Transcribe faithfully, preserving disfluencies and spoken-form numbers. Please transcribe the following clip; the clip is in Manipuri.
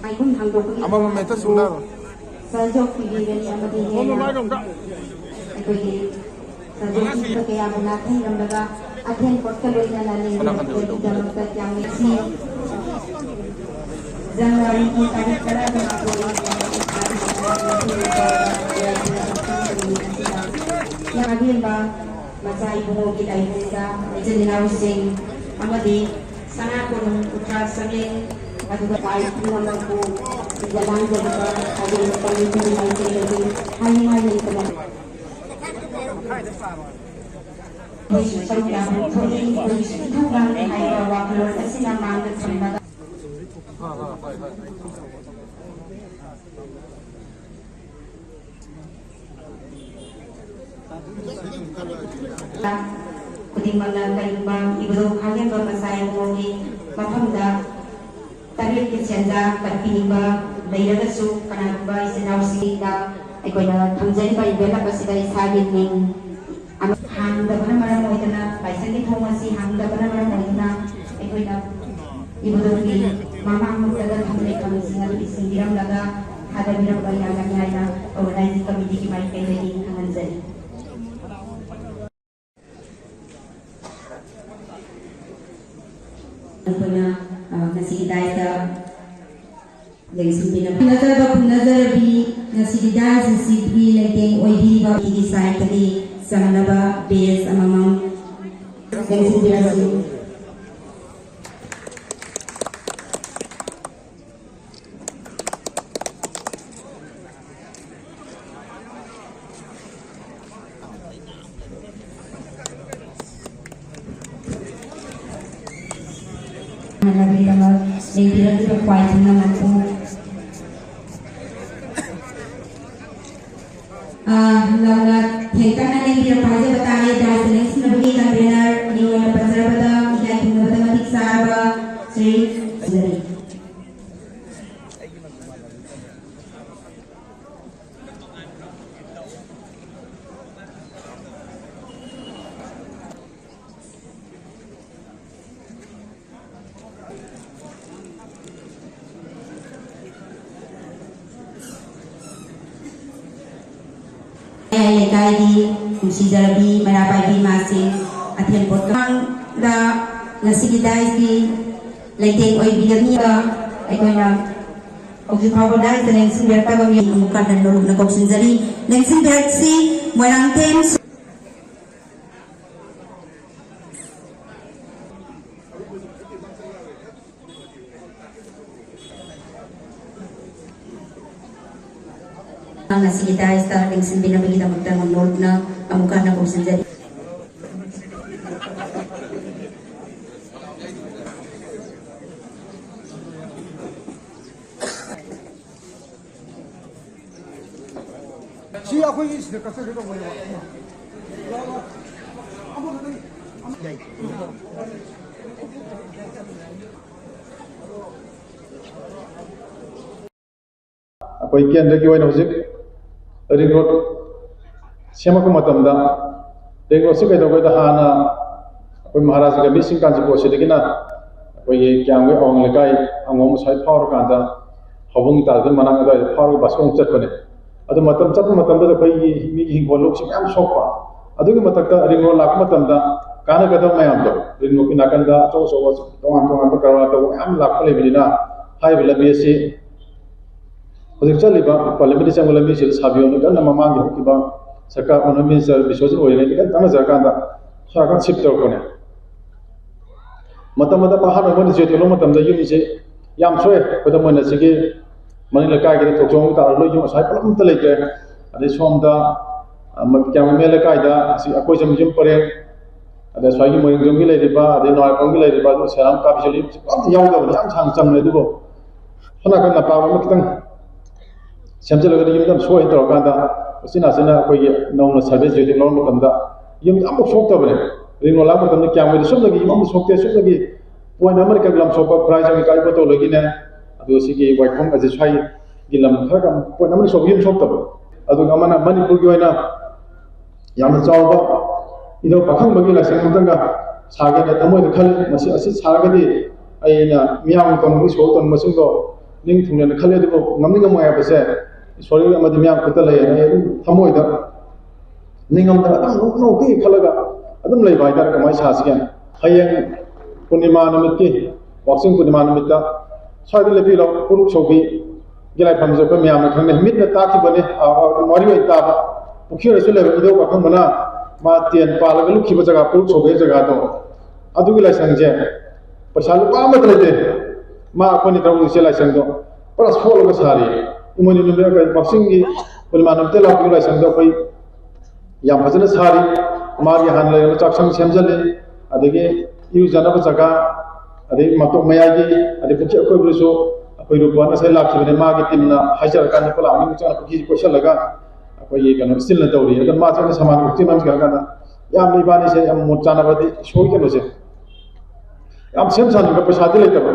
ꯃꯥꯏꯈꯨꯝ ꯊꯥꯡꯗꯣꯛꯄꯒꯤ ꯑꯃꯃꯝ ꯍꯦꯛꯇ ꯁꯨꯡꯗꯔꯣ꯫ ꯁꯔꯖꯣꯛ ꯄꯤꯕꯤꯒꯅꯤ ꯑꯃꯗꯤ ꯍꯦꯟꯅ ꯑꯩꯈꯣꯏꯒꯤ ꯁꯔꯖꯣꯛ ꯄꯤꯕ ꯀꯌꯥꯕꯨ ꯅꯥꯊꯩꯔꯝꯂꯒ ꯑꯊꯦꯟ ꯄꯣꯠꯀ ꯂꯣꯏꯅꯅ ꯂꯦꯡꯕꯤꯔꯛꯄꯒꯤꯗꯃꯛꯇ ꯌꯥꯝꯅ ꯅꯨꯡꯁꯤ꯫ ꯖꯅꯋꯥꯔꯤꯒꯤ ꯇꯥꯔꯤꯛ ꯇꯔꯥꯃꯥꯄꯜ ꯑꯕꯦꯝꯕ ꯃꯆꯥ ꯏꯕꯨꯡꯉꯣꯒꯤ ꯂꯥꯏꯕꯨꯡꯗ ꯏꯆꯤꯜ ꯏꯅꯥꯎꯁꯤꯡ ꯑꯃꯗꯤ ꯁꯅꯥ ꯀꯣꯅꯨꯡ ꯎꯇ꯭ꯔꯥ ꯁꯃꯦꯟ ꯑꯗꯨꯒ ꯂꯥꯏ ꯄꯨꯝꯅꯃꯛꯄꯨ ꯁꯤꯟꯖ ꯂꯥꯡꯖꯔꯤꯕ ꯈꯥꯏꯗꯣꯛꯄ ꯃꯤꯄꯨꯝ ꯃꯥꯏꯀꯩꯗꯒꯤ ꯍꯥꯏꯅꯤꯡꯉꯥꯏ ꯂꯩꯇꯅ ꯑꯩꯈꯣꯏꯁꯨ ꯁꯔꯨꯛ ꯌꯥꯕ ꯊꯣꯛꯏ, ꯑꯩꯈꯣꯏꯁꯨ ꯏꯊꯧ ꯂꯥꯡꯏ ꯍꯥꯏꯕ ꯋꯥꯈꯜꯂꯣꯟ ꯑꯁꯤꯅ ꯃꯥꯡꯗ ꯊꯝꯂꯒ ꯈꯨꯗꯤꯡꯃꯛꯅ ꯀꯔꯤꯒꯨꯝꯕ ꯏꯕꯨꯙꯧ ꯈꯥꯒꯦꯝꯕ ꯃꯆꯥ ꯏꯕꯨꯡꯉꯣꯒꯤ ꯃꯐꯝꯗ ꯇꯔꯦꯠꯀꯤ ꯁꯦꯟꯖꯥ ꯀꯠꯄꯤꯅꯤꯡꯕ ꯂꯩꯔꯒꯁꯨ, ꯀꯅꯥꯒꯨꯝꯕ ꯏꯆꯤꯜ ꯏꯅꯥꯎꯁꯤꯡꯗ ꯑꯩꯈꯣꯏꯅ ꯊꯝꯖꯔꯤꯕ envelope ꯑꯁꯤꯗ ꯏꯁꯥꯒꯤ ꯃꯤꯡ ꯑꯃ ꯍꯥꯡꯗꯕꯅ ꯃꯔꯝ ꯑꯣꯏꯗꯅ, ꯂꯥꯏꯁꯪꯒꯤ ꯊꯣꯡ ꯑꯁꯤ ꯍꯥꯡꯗꯕꯅ ꯃꯔꯝ ꯑꯣꯏꯗꯨꯅ ꯑꯩꯈꯣꯏꯅ ꯏꯕꯨꯙꯧꯒꯤ ꯃꯃꯥꯡꯂꯣꯝꯗ ꯊꯝꯂꯤꯕ ꯊꯝꯕꯥꯜꯁꯤꯡ ꯑꯗꯨ ꯏꯁꯤꯟꯕꯤꯔꯝꯂꯒ ꯊꯥꯗꯕꯤꯔꯝꯕ ꯌꯥꯒꯅꯤ ꯍꯥꯏꯅ organizing committeeꯒꯤ ꯃꯥꯏꯀꯩꯗꯒꯤ ꯈꯪꯍꯟꯖꯔꯤ꯫ ꯑꯩꯈꯣꯏꯅ, ꯑ, ꯉꯁꯤꯒꯤ ꯗꯥꯏꯁꯇ ꯂꯦꯡꯁꯤꯟꯕꯤꯅꯕ ꯈꯨꯝꯅꯖꯔꯕ ꯈꯨꯝꯅꯖꯔꯕꯤ, ꯉꯁꯤꯒꯤ ꯗꯥꯏꯁ ꯑꯁꯤꯒꯤ ꯂꯩꯇꯦꯡ ꯑꯣꯏꯕꯤꯔꯤꯕ ꯑꯩꯒꯤ ꯁꯥꯏꯠꯇꯒꯤ ꯆꯝꯂꯕ badge ꯑꯃꯃꯝ ꯂꯦꯡꯁꯤꯟꯕꯤꯔꯁꯤ꯫ ꯃꯥꯟꯅꯕꯒꯤꯗꯃꯛ ꯂꯦꯡꯕꯤꯔꯛꯂꯤꯕ ꯈ꯭ꯋꯥꯏ ꯄꯨꯝꯅꯃꯛꯄꯨ ꯑꯥ, ꯂꯥꯎꯅ ꯊꯦꯡꯇꯛꯅ ꯂꯦꯡꯕꯤꯔꯛꯄ ꯍꯥꯏꯖꯕ ꯇꯥꯔꯦ꯫ ꯗꯥꯏꯁ ꯂꯦꯡꯁꯤꯟꯅꯕꯒꯤ convener ꯑꯩ ꯑꯣꯏꯅ ꯄꯟꯖꯔꯕꯗ ꯏꯀꯥꯏ ꯈꯨꯝꯅꯕꯗ ꯃꯇꯤꯛ ꯆꯥꯔꯕ ꯂꯩꯀꯥꯏꯒꯤ ꯅꯨꯡꯁꯤꯖꯔꯕꯤ ꯃꯩꯔꯥ ꯄꯥꯏꯕꯤ ꯏꯃꯥꯁꯤꯡ, ꯑꯊꯦꯟ ꯄꯣꯠꯀꯥꯡꯗ ꯉꯁꯤꯒꯤ ꯗꯥꯏꯁꯀꯤ ꯂꯩꯇꯦꯡ ꯑꯣꯏꯕꯤꯒꯅꯤꯕ ꯑꯩꯈꯣꯏꯅ ꯍꯧꯖꯤꯛ ꯐꯥꯎꯕ ꯗꯥꯏꯁꯇ ꯂꯦꯡꯁꯤꯟꯕꯤꯔꯛꯇꯕ ꯃꯤ ꯑꯃꯨꯛ ꯀꯟꯅ ꯅꯧꯅ ꯀꯧꯁꯤꯟꯖꯔꯤ꯫ ꯂꯦꯡꯁꯤꯟꯕꯤꯔꯛꯁꯤ꯫ ꯃꯣꯏꯔꯥꯡꯊꯦꯝ ꯉꯁꯤꯒꯤ ꯗꯥꯏꯁꯇ ꯂꯦꯡꯁꯤꯟꯕꯤꯅꯕꯒꯤꯗꯃꯛꯇ ꯅꯣꯔꯠꯅ ꯑꯃꯨꯛ ꯍꯟꯅ ꯀꯧꯁꯤꯟꯖꯔꯤ꯫ ꯁꯤ ꯑꯩꯈꯣꯏꯒꯤ ꯁꯤꯗ ꯀꯛꯆꯒꯦ ꯇꯧꯕꯅꯦꯕ꯫ ꯑꯩꯈꯣꯏ ꯀꯦꯟꯗ꯭ꯔꯒꯤ ꯑꯣꯏꯅ ꯍꯧꯖꯤꯛ ꯔꯤꯡ ꯔꯣꯗ ꯁꯦꯝꯃꯛꯄ ꯃꯇꯝꯗ, ꯔꯤꯡ ꯔꯣꯗꯁꯤ ꯀꯩꯗꯧꯒꯦꯗ, ꯍꯥꯟꯅ ꯑꯩꯈꯣꯏ ꯃꯍꯥꯔꯥꯖ ꯒꯝꯚꯤꯔ ꯁꯤꯡ ꯀꯥꯟꯆꯤꯄꯨꯔ ꯁꯤꯗꯒꯤꯅ ꯑꯩꯈꯣꯏꯒꯤ ꯀꯤꯌꯥꯝꯒꯩ ꯑꯋꯥꯡ ꯂꯩꯀꯥꯏ ꯑꯉꯣꯝ ꯁ꯭ꯋꯥꯏ ꯐꯥꯎꯔꯀꯥꯟꯗ ꯍꯧꯕꯨꯡꯒꯤ ꯇꯥꯗ ꯃꯅꯥꯛ ꯑꯗꯨꯋꯥꯏꯗ ꯐꯥꯎꯔꯒ ꯕꯁ ꯑꯃꯨꯛ ꯆꯠꯄꯅꯦ꯫ ꯑꯗꯨ ꯃꯇꯝ ꯆꯠꯄ ꯃꯇꯝꯗꯨꯗ ꯑꯩꯈꯣꯏꯒꯤ ꯃꯤꯒꯤ ꯍꯤꯡꯒꯣꯜ ꯂꯧꯁꯤꯡ ꯃꯌꯥꯝ ꯁꯣꯛꯄ, ꯑꯗꯨꯒꯤ ꯃꯊꯛꯇ ꯔꯤꯡ ꯔꯣꯗ ꯂꯥꯛꯄ ꯃꯇꯝꯗ ꯀꯥꯟꯅꯒꯗꯕ ꯃꯌꯥꯝꯗꯣ, ꯔꯤꯡ ꯔꯣꯗꯀꯤ ꯅꯥꯀꯟꯗ ꯑꯆꯧ ꯑꯆꯧꯕ ꯇꯣꯉꯥꯟ ꯇꯣꯉꯥꯟꯕ ꯀꯔꯕꯥꯔ ꯇꯧꯕ ꯃꯌꯥꯝ ꯂꯥꯛꯄ ꯂꯩꯕꯅꯤꯅ, ꯍꯥꯏꯔꯤꯕ ꯂꯝꯕꯤ ꯑꯁꯤ ꯍꯧꯖꯤꯛ ꯆꯠꯂꯤꯕ ꯄꯥꯔꯂꯤꯌꯥꯃꯦꯟꯗ ꯆꯪꯕ ꯂꯝꯕꯤꯁꯤꯗ ꯁꯥꯕꯤꯌꯣꯅ ꯀꯟꯅ ꯃꯃꯥꯡꯒꯤ ꯍꯧꯈꯤꯕ ꯁꯔꯀꯥꯔ ꯑꯣꯅꯔ ꯃꯤꯅꯤꯁꯇꯔ ꯕꯤꯁ꯭ꯋꯖꯤꯠ ꯑꯣꯏꯔꯤꯉꯩꯗ ꯀꯟꯅ ꯇꯥꯟꯅꯖꯔꯀꯥꯟꯗ ꯁꯔꯀꯥꯔ ꯁꯤꯐ ꯇꯧꯔꯛꯄꯅꯦ꯫ ꯃꯇꯝ ꯃꯇꯝ ꯑꯍꯥꯟꯕ ꯃꯣꯏꯅ ꯖꯤꯑꯣ ꯇꯦꯛ ꯂꯧꯕ ꯃꯇꯝꯗ ꯌꯨꯝꯁꯦ ꯌꯥꯝ ꯁꯣꯛꯑꯦ꯫ ꯈꯨꯗꯝ ꯑꯣꯏꯅ ꯁꯤꯒꯤ ꯃꯅꯤꯡ ꯂꯩꯀꯥꯏꯒꯤꯗ ꯊꯣꯛꯆꯣꯝ ꯇꯥꯔꯒ ꯂꯣꯏ ꯌꯨꯝ ꯑꯁ꯭ꯋꯥꯏ ꯄꯨꯂꯞ ꯑꯝꯇ ꯂꯩꯇ꯭ꯔꯦ꯫ ꯑꯗꯩ ꯁꯣꯝꯗ, ꯑ, ꯃ-, ꯀꯌꯥꯝꯒꯩ ꯃꯌꯥꯏ ꯂꯩꯀꯥꯏꯗ ꯑꯁꯤ ꯑꯩꯈꯣꯏ ꯁꯨꯝ ꯌꯨꯝ ꯄꯔꯦꯡ, ꯑꯗꯩ ꯑꯁ꯭ꯋꯥꯏꯒꯤ ꯃꯣꯏꯔꯦꯡꯖꯝꯒꯤ ꯂꯩꯔꯤꯕ, ꯑꯗꯩ ꯅꯋꯥꯏꯄꯝꯒꯤ ꯂꯩꯔꯤꯕ, ꯑꯗꯨ ꯁꯦꯔꯥꯝ ꯀꯥꯕꯤꯁꯦ ꯌꯨꯝꯁꯦ ꯄꯨꯂꯞ ꯌꯥꯎꯗꯕꯅꯤ, ꯌꯥꯝ ꯁꯥꯡꯅ ꯆꯪꯕꯅꯦ꯫ ꯑꯗꯨꯕꯨ ꯁꯣꯝ ꯅꯥꯀꯟ ꯅꯄꯥꯛ ꯑꯃ ꯈꯤꯇꯪ ꯁꯦꯝꯖꯤꯜꯂꯒꯗꯤ ꯌꯨꯝꯗ ꯌꯥꯝ ꯁꯣꯛꯑꯦ ꯇꯧꯔꯀꯥꯟꯗ, ꯎꯆꯤꯟ ꯅꯥꯆꯤꯟꯅ ꯑꯩꯈꯣꯏꯒꯤ ꯅꯧꯅ ꯁꯔꯚꯦ ꯖꯤꯑꯣ ꯇꯦꯛ ꯂꯧꯔ ꯃꯇꯝꯗ ꯌꯨꯝ ꯑꯃꯐꯥꯎ ꯁꯣꯛꯇꯕꯅꯦ꯫ ꯔꯤꯡ ꯔꯣꯗ ꯂꯥꯛꯄ ꯃꯇꯝꯗ ꯀꯌꯥꯝꯒꯩꯗ ꯁꯨꯞꯅꯒꯤ ꯌꯨꯝ ꯑꯃꯐꯥꯎ ꯁꯣꯛꯇꯦ꯫ ꯁꯨꯞꯅꯒꯤ ꯄꯣꯏꯟ ꯑꯃꯅꯤ ꯈꯛ ꯂꯝ ꯁꯣꯛꯄ, ꯈꯨꯔꯥꯏꯖꯝꯒꯤ ꯀꯥꯏ ꯄꯣꯠꯇꯣ ꯂꯣꯏꯒꯤꯅꯦ꯫ ꯑꯗꯨ ꯁꯤꯒꯤ ꯋꯥꯏꯈꯣꯡ ꯑꯁꯤ ꯁ꯭ꯋꯥꯏꯒꯤ ꯂꯝ ꯈꯔ ꯈꯛ ꯄꯣꯏꯟ ꯑꯃꯅꯤ ꯁꯣꯛꯄ, ꯌꯨꯝ ꯁꯣꯛꯇꯕ꯫ ꯑꯗꯨꯒ ꯑꯃꯅ ꯃꯅꯤꯄꯨꯔꯒꯤ ꯑꯣꯏꯅ ꯌꯥꯝꯅ ꯆꯥꯎꯕ ꯏꯙꯧ ꯄꯥꯈꯪꯕꯒꯤ ꯂꯥꯏꯁꯪ ꯑꯃꯇꯪꯒ ꯁꯥꯒꯦꯅ ꯊꯃꯣꯏꯗ ꯈꯜꯂꯤ꯫ ꯃꯁꯤ, ꯑꯁꯤ ꯁꯥꯔꯒꯗꯤ ꯑꯩꯅ ꯃꯤꯌꯥꯝꯒꯤ ꯇꯧꯅꯤꯡꯕ, ꯏꯁꯣꯔ ꯇꯧꯅꯤꯡꯕꯁꯤꯡꯗꯣ ꯅꯤꯡꯊꯨꯡꯅꯅ ꯈꯜꯂꯤ꯫ ꯑꯗꯨꯕꯨ ꯉꯝꯅꯤ ꯉꯝꯃꯣꯏ ꯍꯥꯏꯕꯁꯦ ꯏꯁꯣꯔꯒꯤ ꯑꯃꯗꯤ ꯃꯤꯌꯥꯝ ꯈꯨꯠꯇ ꯂꯩ ꯍꯥꯏꯅ ꯑꯩ ꯑꯗꯨꯝ ꯊꯃꯣꯏꯗ ꯅꯤꯡꯉꯝꯗꯅ ꯑꯗꯨꯝ ꯅꯨꯡꯇꯤꯒꯤ ꯈꯜꯂꯒ ꯑꯗꯨꯝ ꯂꯩꯕ ꯍꯥꯏꯇꯥꯔꯦ꯫ ꯀꯃꯥꯏꯅ ꯁꯥꯁꯤꯒꯦ? ꯍꯌꯦꯡ ꯄꯨꯔꯅꯤꯃꯥ ꯅꯨꯃꯤꯠꯀꯤ, ꯋꯥꯛꯆꯤꯡ ꯄꯨꯔꯅꯤꯃꯥ ꯅꯨꯃꯤꯠꯇ ꯁ꯭ꯋꯥꯏꯗ ꯂꯦꯞꯄꯤꯔꯣ, ꯀꯣꯔꯨꯛ ꯁꯧꯕꯤꯒꯤ ꯂꯥꯏꯐꯝꯁꯦ ꯑꯩꯈꯣꯏ ꯃꯌꯥꯝꯅ ꯈꯪꯅꯩ, ꯃꯤꯠꯅ ꯇꯥꯛꯈꯤꯕꯅꯤ꯫ ꯑ, ꯑ, ꯋꯥꯔꯤ ꯑꯣꯏꯅ ꯇꯥꯕ, ꯄꯨꯈ꯭ꯔꯤ ꯑꯣꯏꯔꯁꯨ ꯂꯩꯕ ꯏꯙꯧ ꯄꯥꯈꯪꯕꯅ ꯃꯥ ꯇꯦꯟ ꯄꯥꯜꯂꯒ ꯂꯨꯞꯈꯤꯕ ꯖꯒꯥ, ꯀꯣꯔꯨꯛ ꯁꯧꯕꯤꯒꯤ ꯖꯒꯥꯗꯣ, ꯑꯗꯨꯒꯤ ꯂꯥꯏꯁꯪꯁꯦ ꯄꯩꯁꯥ ꯂꯨꯄꯥ ꯑꯃꯠꯇ ꯂꯩꯇꯦ꯫ ꯃꯥ ꯑꯩꯈꯣꯏꯅ ꯇꯧꯔꯤꯁꯦ ꯂꯥꯏꯁꯪꯗꯣ ꯄꯨꯔꯥ ꯁꯣꯠꯂꯒ ꯁꯥꯔꯤ꯫ ꯏꯃꯣꯏꯅꯨ ꯅꯨꯃꯤꯠ, ꯀꯛꯆꯤꯡꯒꯤ ꯄꯨꯔꯅꯤꯃꯥ ꯅꯨꯃꯤꯠꯇ ꯂꯥꯛꯄꯤꯕ ꯂꯥꯏꯁꯪꯗꯣ ꯑꯩꯈꯣꯏ ꯌꯥꯝ ꯐꯖꯅ ꯁꯥꯔꯤ꯫ ꯃꯥꯒꯤ ꯍꯥꯟꯅ ꯂꯩꯔꯝꯕ ꯆꯥꯛꯁꯪ ꯁꯦꯝꯖꯤꯜꯂꯤ, ꯑꯗꯒꯤ ꯏꯔꯨꯖꯅꯕ ꯖꯒꯥ, ꯑꯗꯩ ꯃꯇꯣꯛ ꯃꯌꯥꯏꯒꯤ, ꯑꯗꯩ ꯄꯨꯈ꯭ꯔꯤ ꯑꯀꯣꯏꯕꯗꯁꯨ ꯑꯩꯈꯣꯏ ꯔꯨꯄꯥ ꯉꯁꯥꯏ ꯂꯥꯛꯈꯤꯕꯅꯦ, ꯃꯥꯒꯤ ꯇꯤꯝꯅ ꯍꯥꯏꯖꯔꯀꯥꯟꯗ ꯄꯣꯂꯥ ꯑꯅꯤꯃꯨꯛ ꯆꯪꯅ ꯄꯨꯈ꯭ꯔꯤꯁꯤ ꯀꯣꯏꯁꯤꯜꯂꯒ ꯑꯩꯈꯣꯏꯒꯤ ꯀꯩꯅꯣ ꯏꯁꯇꯤꯜꯅ ꯇꯧꯔꯤ꯫ ꯑꯗꯣ ꯃꯥꯁꯦ ꯑꯩꯅ ꯁꯃꯥꯟ ꯎꯛꯇꯤ ꯃꯔꯝ ꯀꯩꯅꯣ ꯀꯥꯟꯗ ꯌꯥꯝꯅ ꯏꯕꯥꯅꯤꯁꯦ ꯌꯥꯝ ꯃꯣꯠ ꯆꯥꯅꯕꯗꯤ ꯏꯁꯣꯔꯒꯤ ꯀꯩꯅꯣꯁꯦ ꯌꯥꯝ ꯁꯦꯝ ꯁꯥꯅꯤꯡꯕ, ꯄꯩꯁꯥꯗꯤ ꯂꯩꯇꯕ꯫